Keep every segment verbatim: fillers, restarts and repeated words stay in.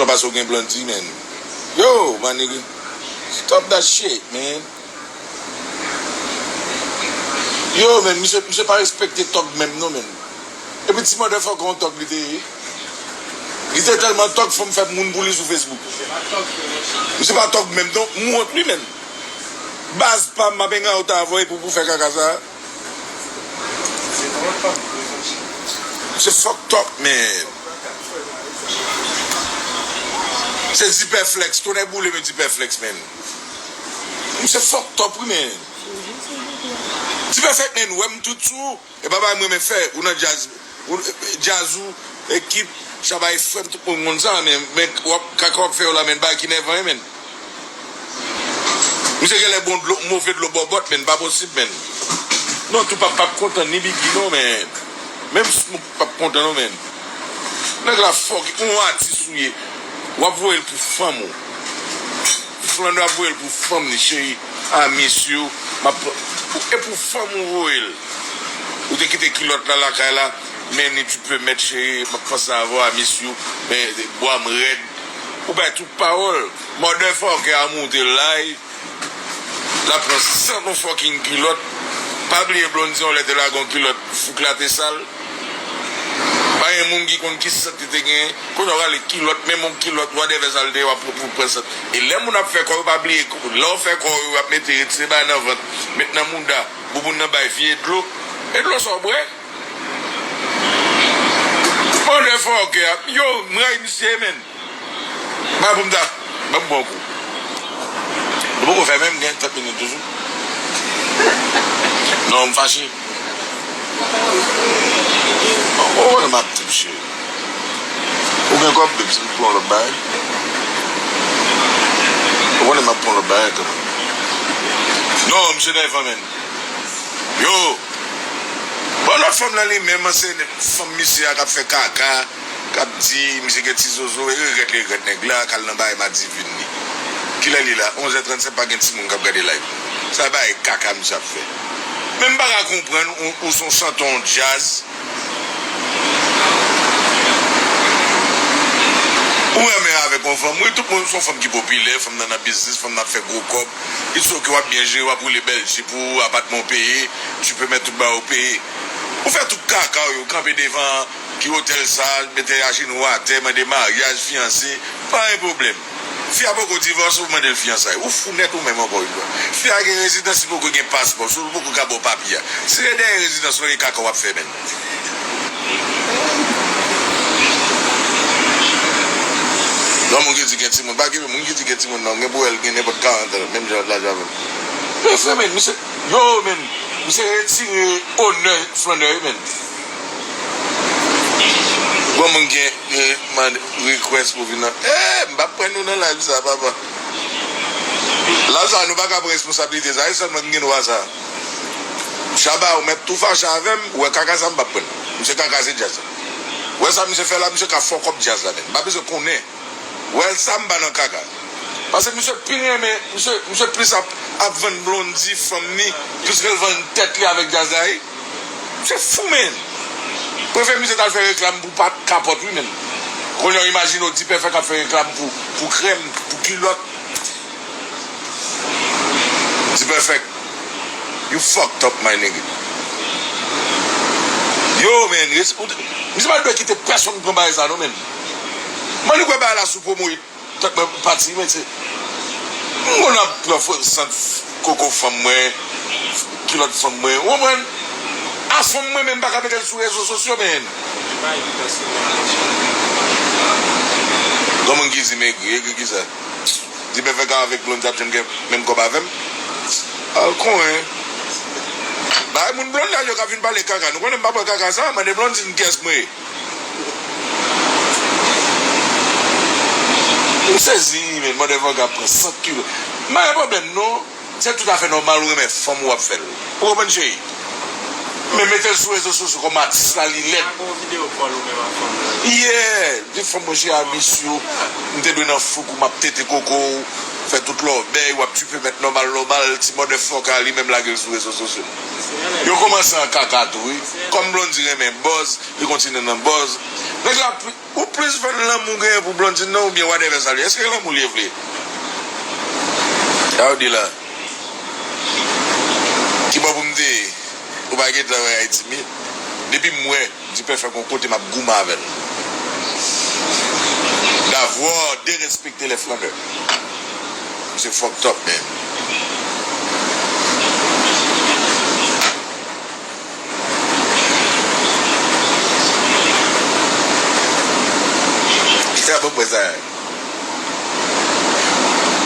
Paske w gen Blondy, man. Yo, my nigga. Stop that shit, man. Yo, man, misye, misye pa respekte tòg menm, non, man. Epi ti motherfucker yon tòg li te ye. Li te tèlman tòg, fanm fè moun pou li sou Facebook. Misye pa tòg menm, non. M wont, wi, man. Baz pa m, m ap hang out avè w epi pou fè kaka sa. Se fucked up, man. Se Dipèflex, tonnè boule men Dipèflex, man. Misye fucked up, wi, man. Dipèflex, man, wè m tout sou. E pa bagay m renmen fè, ou nan djaz, ou, djaz ou, ekip, Shabba e frè m, tout moun konn sa, men, men w ap, kaka w ap fè yo la, men bagay ki nèvan, man. Misye genlè bon dlo, move dlo bòbòt, man, pa posib, man. Non, Tupac p ap kontan, ni Biggie non, man. Menm Snoop p ap kontan non, man. Nèg la fòk, ou yon atis ou ye. W ap voye l pou fanm ou. Flandre ap voye l pou fanm li, cheri. I miss you. M ap pran, e pou fanm ou voye l. Ou te kite kilòt la lakay la, men ni tu peux mettre, cheri, m ap panse avè w, I miss you. Men bwa m rèd. Ou bay tout pawòl. Motherfucker a moute lay. L ap pran sant yon fucking kilòt. Pa bliye Blondy yon lè te lage yon kilòt, fouk la te sal. Pa gen moun ki konn ki sant li te genyen. Kounye a w rale kilòt, menm yon kilòt, whatever sa l te ye, w ap pou, pou pran sant. E lè moun ap fè kò yo, pa bliye, lè w fè kò yo, y ap mete, retire bagay nan vant, met nan mouda, bouboun nan bay vye dlo. E dlo sa w bwè? Motherfucker, yo, m rayi misye, man. Ba pou m ta, ban m pran kou. Nou poko fè menm, gen trant minit toujou. Non, m fache. Ou konnen m ak tip, cheri. Ou gen kòb, babe, si m pran lòt bagay. Ou konnen m ap pran lòt bagay kanmenm. Non, misye nèvan, man. Yo! Bon, lòt fanm nan li menm, se fanm misye a k ap fè kaka, k ap di misye gen ti zozo, e regrèt li regrèt nèg la, k al nan bagay madivin li. Kilè li la? Onz è trannsenk, pa gen timoun k ap gade live. Sa bagay kaka misye ap fè. Men m pa ka konprann, ou, ou se yon chantè yon djaz. Ou renmen avèk yon fanm, wi, tout moun, se yon fanm ki popilè, fanm nan nan biznis, fanm nan ap fè gwo kòb. It's ok, w ap byen jere, w ap woule bèl jip ou, apatman w peye, tu peux mettre tout bagay ou peye. Ou fè tout kaka w yo, kanpe devan ki otèl sa, mete ajenou atè, mande maryaj, fiyanse, pa gen pwoblèm. Fi a poko divòse, ou mande l fiyansay. Ou fou nèt ou menm ankò yon fwa. Fi a gen rezidans, li poko gen paspò, so li poko ka ba w papye a. Se dèyè rezidans ou gen kaka w ap fè, man. Yon moun ki di gen timoun, pa gen moun ki di gen timoun non, gen pou wè l gen nenpòt karant an, menm jan l ap laj avè m. Men frè, man, misye, yo, man, misye retire onè Flandè, wi, man. Bon, moun gen, gen mande request pou vin nan. Eh, m p ap pran nou nan live sa, papa. Live sa, nou pa ka pran responsablite sa, e sèlman ki gen dwa sa. Shabba, ou mèt tou fache avè m, ou wè kaka sa m p ap pran. Misye kaka se djaz la. Ou wè sa misye fè la, misye ka fuck up djaz la, man. M pa bezwen konnen. Ou wè sa m pa nan kaka. Paske misye pi renmen, misye, misye plis ap, ap vann Blondy, fanm li, plis ke l vann tèt li avèk djaz la, wi. Misye fou, man. Prefere misye t al fè reklam pou pat, kapòt, wi, man. Kounye a, imajine w Dipèfèk ap fè reklam pou, pou krèm, pou kilòt. Dipèfèk, you fucked up, my nigga. Yo, man, res-, ou, misye pa dwe kite pèsonn pran bagay sa, non, man. Man, li kwè bagay la sou pwomo, wi. Tank mwen pati, men se, m konn ap pran fo-, sant koko fanm mwen, kilòt fanm mwen, ou konprann? A fanm mwen menm pa ka mete l sou rezo sosyo, men. Gon moun ki di m egri, egri kisa? Dipèfèk avèk Blondy ap janm gen menm kòb avè m? Al konyen. Bay moun Blondy la yo ka vin pale kaka. Nou konnen m pa pran kaka sa, mande Blondy kiyès mwen ye. M sezi, men motherfucker ap pran sant kilo. M pa gen pwoblèm non. Se tout afè nòmal, ou renmen fanm ou ap fè l. Ou konprann, cheri? Men mete l sou rezo sosyo kòm atis la, li lèd. Pa gen yon videyo kòl ou menm ak fanm nan? Yeah, di fanm mwen, cheri, I miss you. M te dwe nan fouk ou, m ap tete koko w, fè tout lòbèy, w ap tchipe mèt nòmal, nòmal, ti motherfucker a, li menm lage l sou rezo sosyo. Yo kòmanse an kaka tou, wi. Kòm Blondy renmen buzz, li kontinye nan buzz. Nèg la pli, ou plis vann lanmou genyen pou Blondine nan oubyen whatever sa l ye? Èske lanmou li vle? Sa yo di la. Ki bò pou m te ye? Ou pa gentan wè Ayiti m ye? Depi m wè Dipèfèk yon kote, m ap goumen avè l. D'avoir dérespecté les flâneurs. Misye fucked up, man. Kisa bon pwen sa?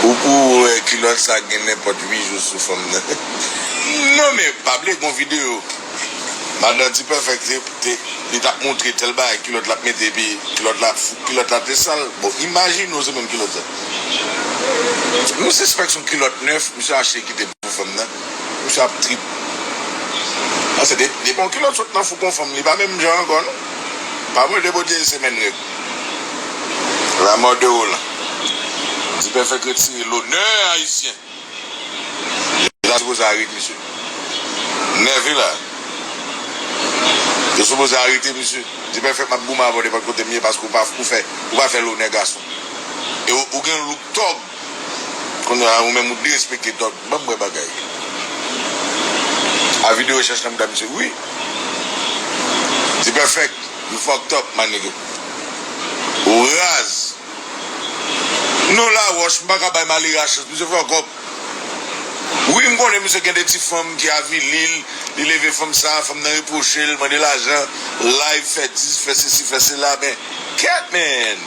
Ou pou wè kilòt sa gen nenpòt uit jou sou fanm nan. Non, men pa bliye gon videyo. Madan Dipèfèk te, te, li t ap montre tèl bagay kilòt l ap mete, epi kilòt la, kilòt la te sal. Bon, imajine w se menm kilòt sa. Nou sispèk se yon kilòt nèf, misye achte kite pou fanm nan. Misye ap trip. Paske de, depi yon kilòt sot nan fou kon fanm, li pa menm jan ankò, non. Pa mwen de botye semèn règ. La mort de Roland. Dipèfèk retire l'honneur haïtien. Yo ta sipoze arete misye. Nève la. Yo sipoze arete misye. Dipèfèk m ap goumen avè w nenpòt kote m ye paske ou pa, ou fè, ou pa fè lonè gason. E ou, ou gen look tòg. Kounye a ou menm ou derespekte tòg. Ban m wè bagay. A videyo rechèch nan mouda misye, wi. Dipèfèk, you fucked up, my nigga. Ou raz. Non, Lawòch, m pa ka bay malere a chans. Misye fè yon kòb. Wi, m konnen misye gen de ti fanm ki avili l, li leve fanm sa, fanm nan repwoche l, mande lajan, live, fè dis, fè sesi, fè sela, men kèt, man!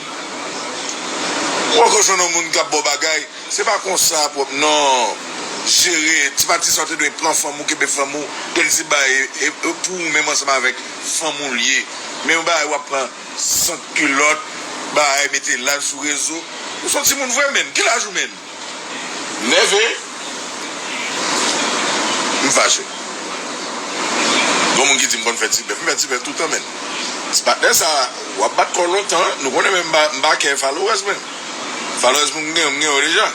Ou poko jwenn yon moun k ap ba w bagay, se pa konsa pwòp, non. Jere, ti pati sa w te dwe pran fanm ou, kenbe fanm ou, gen ti bagay, e, e pou ou menm ansanm avèk fanm ou l ye. Men yon bagay w ap pran sant kilòt, bay, mete live sou rezo. Ou se yon timoun vre, menn. Ki laj ou, menn? Nève. M fache. Gon moun ki di m konn fè ti bèf. M fè ti bèf toutan, menn. Ti patnè sa, w ap bat kò w lontan, wi. Nou konnen menm m pa, m pa kè followers mwen. Followers mwen m gen, m gen yo deja.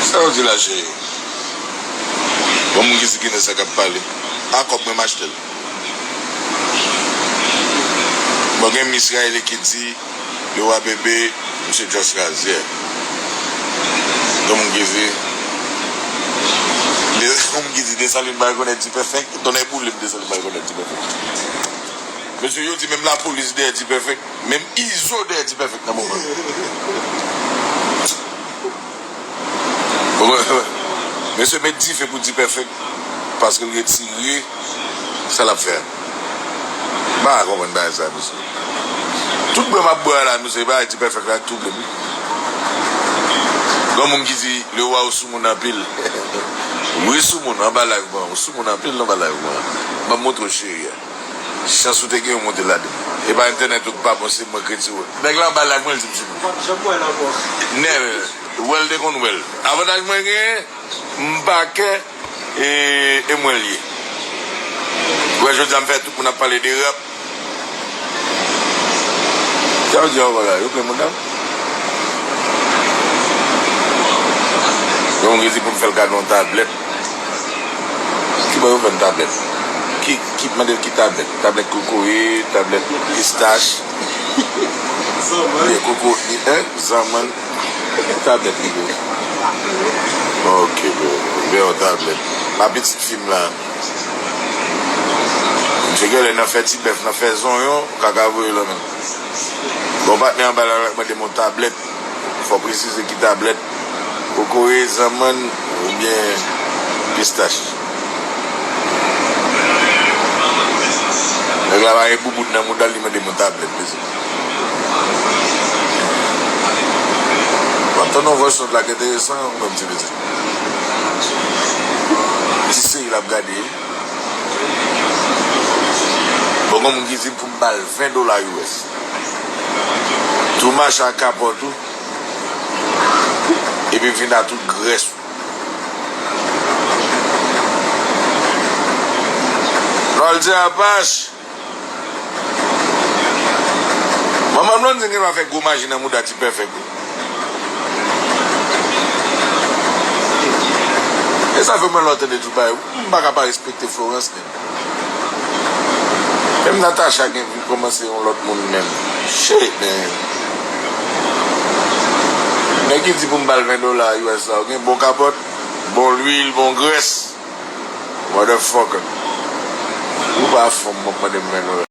Sa yo di la, cheri? Gon moun ki di ki nan sa k ap pale. A kòb mwen m achte l. Bon, gen Miss Riley ki di, le roi bébé, misye just raz, yeah. Gen moun ki di, de, gen moun ki di, Desalin pa rekonèt Dipèfèk, tonnè boule m, Desalin pa rekonèt Dipèfèk. Mesye, yo di menm lapolis dèyè Dipèfèk, menm Izo dèyè Dipèfèk nan moman. Mesye met dife pou Dipèfèk paske l retire sa l ap fè a. M pa konprann bagay sa, mesye. Tout bwè m ap bwè a la, mesye, bagay Dipèfèk la touble m. Gen moun ki di, le roi ou sou moun anpil. Wi, sou moun, anba live mwen, ou sou moun anpil anba live mwen. Ban m montre w cheri a. Chans ou te gen yon monte ladan. E pa entènèt ou k pa bon, se mwen k retire w. Nèg la anba live mwen, l di m sou moun. M p ap janm wè l ankò. Nè, wè l te konn wè l. Avantaj mwen genyen, m pa kè, e, e mwen l ye. Wè, jodi a m fè tout moun ap pale de rap. Sa yo di ankò la, yo plen moun nan. Gen moun ki di pou m fè l kado yon tablèt. Ki bò yo vann tablèt? Ki, ki mande l ki tablèt? Tablèt kokoye, tablèt pistach. Zanmann. Byen koko, en? Zanmann. Ki tablèt li ye? Ok, bro. Byen yon tablèt. Pa pitit fi m la. Misye genlè nan fè ti bèf, nan fè zonyon, kaka voye l anmenn. Bon, patnè anba la, l ap mande m yon tablèt. Fò w presize ki tablèt. Kokoye, zanmann oubyen pistach. Nèg la pa gen bouboun nan mouda l, li mande m yon tablèt, mezanmi. W ap tann yon voice note la k enteresan, ou menm ti pitit. Ti seri l ap gade. Bon, gen moun ki di pou m ba l ven dola U S. Tou mache ak kapòt ou, epi vin a tout grès ou. Lò l di Apache, manman Blondine gen dwa fè gwo maji nan mouda Dipèfèk wi. E sa fè mwen lè w tande tout bagay, m pa ka pa respekte Florence menm. Natacha gen vin kòmanse yon lòt moun menm. Shit, man. Nèg ki di pou m ba l ven dola U S la, ou gen bon kapòt, bon lwil, bon grès. Motherfucker. Ou pa fanm, mwen mande m ven dola.